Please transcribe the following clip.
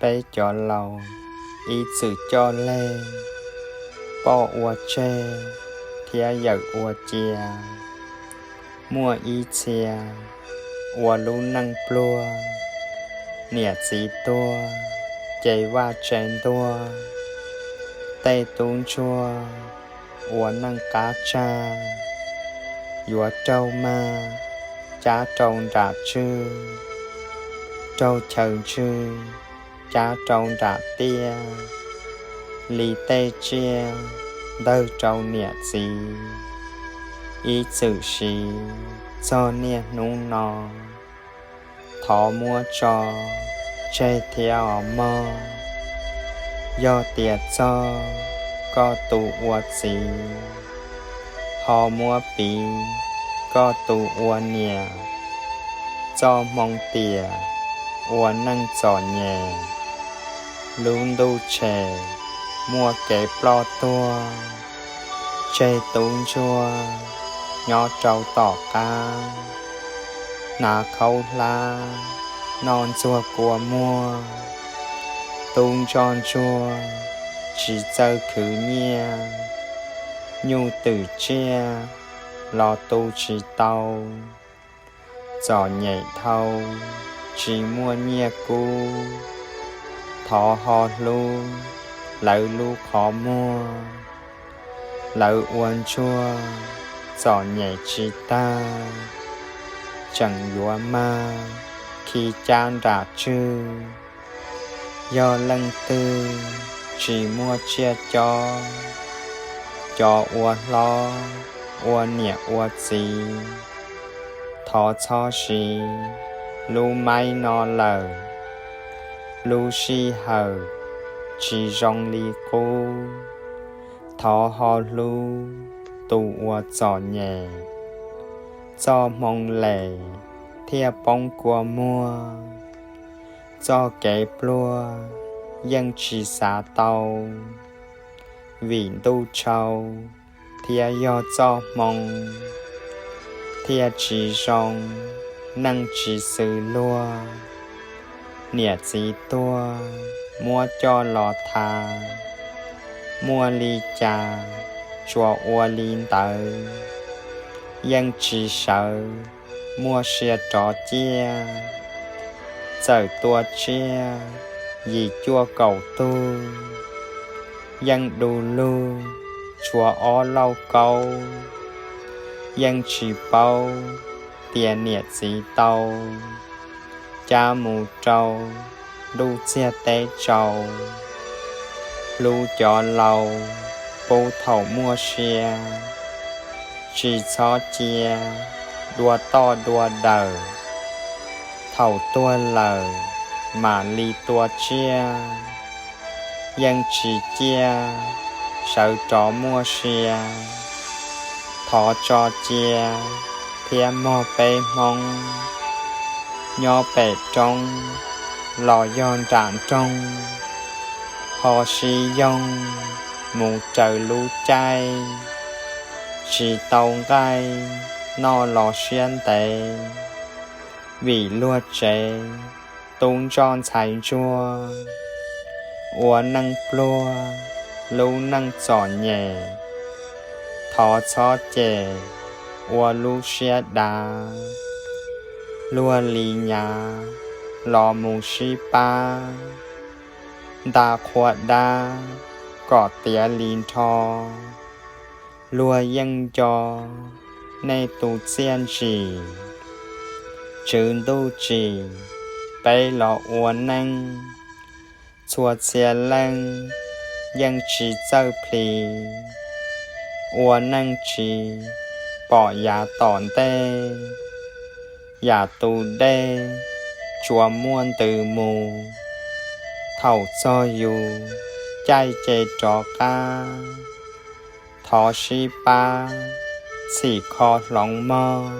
Peb cov laus ib txwm coj lej, poj ua tseg thiab yawm ua cia. Muaj ib txhia ua lub neej pluag, niam txiv tuag ces vaj tse ntuag. Tej tub ntsuag ua neej qab tsag, yuav raug mag cab rau nram tswg, raug chaw ntswg cab rau nram tiaj, li tej tsiaj ntawg rau niam txiv. Ib txwm siv txog niaj hnub no, thov muab tso tseg thiab os mog. Yog tias txog koj tus ua txiv, ho muab piv koj tus ua niam. Txoj hmoo tiam ua neej txom nyem, lub ntuj tshem muaj kev ploj tuag, tseg tub ntsuag nyob rau tom qab, hnav khaub hlab noj ntxuag kua muag. Tub ntsoj ntsuag tsis txawj khwv nyiaj, nyuj twm tsiaj los tu tsis tau. Txom nyem dhau tsis muaj nyiaj kub, thov ho hlub lawv lub qhov muag. Lawv ua ntsuag txom nyem tsis tag, tseem yuav mag khi cab nram tswg. Yog leej twg tsis muaj tsiaj cob, cov ua hlob ua niam ua txiv, thov txhob siv lub maib no lawm. Lub sij hawm tsis zoo li qub, thov ho hlub tus uas txom nyem. Txoj hmoo lem thiaj poob kua muag, txoj kev pluag yeej tsis xav tau. Vim ntuj tshau thiab yog txoj hmoo, thiaj tsis zoo neej tsis xws luag. Niam txiv tuag muab coj los thav, muaj li cas tsuas ua li ntawd. Yeej tsis sawv muaj sia rov ciaj, txawm tua tsiaj yim cuaj kaum tug, yeej du lug tshuav ob lauj kaub. Yeej tsis paub tias niam txiv tau cab mus rau ntuj txiag teb tsaus. Hlub cov laus pub thaum muaj sia, tsis txhob cia dua toj dua dawm. Thaum tuag lawm mam li tua tsiaj, yeej tsis ciaj sawv rov muaj sia. Thov tso cia thiab mog peb Hmoob, nyob pem roob los yog nram nroog, ho sib yoog mus raws lub caij, tsis tau nqaij noj los siab ntev. Vim luag tsev tub ntsoj ntxhais ntsuag, ua neej pluag lub neej txom nyem. Thov txhob cem ua lub siab dav, luag li nyav los mus sib pab, nta qhua dab kom tiav li nrho. Luag yeej nco nej tus txiaj ntsim, tswv ntuj tsim peb los ua neej. Txhua txhia leej yeej tsis txawj plhis, ua neej tsis pom yav tom ntej. Yam tus dej tsuas muaj ntws mus, thaum txog yus caij ces rov qab. Thov sib pab txhim kho hloov mog.